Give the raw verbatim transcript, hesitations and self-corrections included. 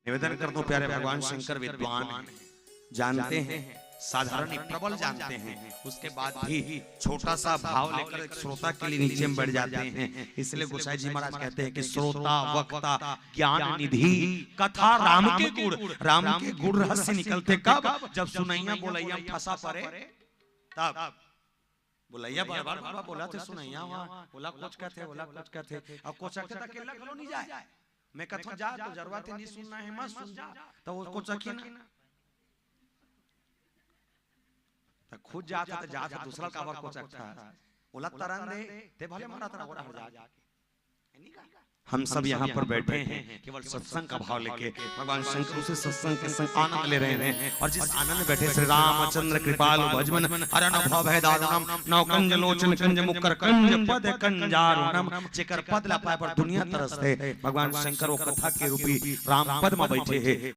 निवेदन करता हूं प्यारे भगवान शंकर विद्वान हैं, जानते हैं, साधारण नहीं, प्रबल जानते हैं, उसके बाद भी छोटा सा भाव लेकर एक श्रोता के लिए नीचे में बैठ जाते हैं। इसलिए गोसाई जी महाराज कहते हैं कि श्रोता वक्ता ज्ञान निधि कथा राम के गुण, राम के गुण रहस्य निकलते कब? जब सुनैया बोलैया में फंसा पड़े तब। बोलैया बार बार बाबा बोला थे सुनैया वहां, बोला कुछ कहते, बोला कुछ कहते, अब कुछ कहते अकेला घलो नहीं जाए। मैं कहता हूं जा तो जरूरत है नहीं सुनना है मत सुन जा, तो वो कुछ अखी ना। तो खुद जात है तो जात है, दूसरा काबर कुछ अखा? ओला तरन दे, ते भले मारा तरह ओरा हर जाके। हम सब यहाँ पर बैठे हैं केवल सत्संग का भाव लेके, भगवान शंकर उसी सत्संग के संग आनंद ले रहे हैं। और जिस आनंद में बैठे श्री रामचंद्र कृपालु भजमन हरन भव भय दारुणम नव कंज लोचन कंज मुकर कंज पद कंजारुणम, जेकर पद ला पाए पर दुनिया तरसथे, भगवान शंकर वो कथा के रूपी राम पद में बैठे हैं।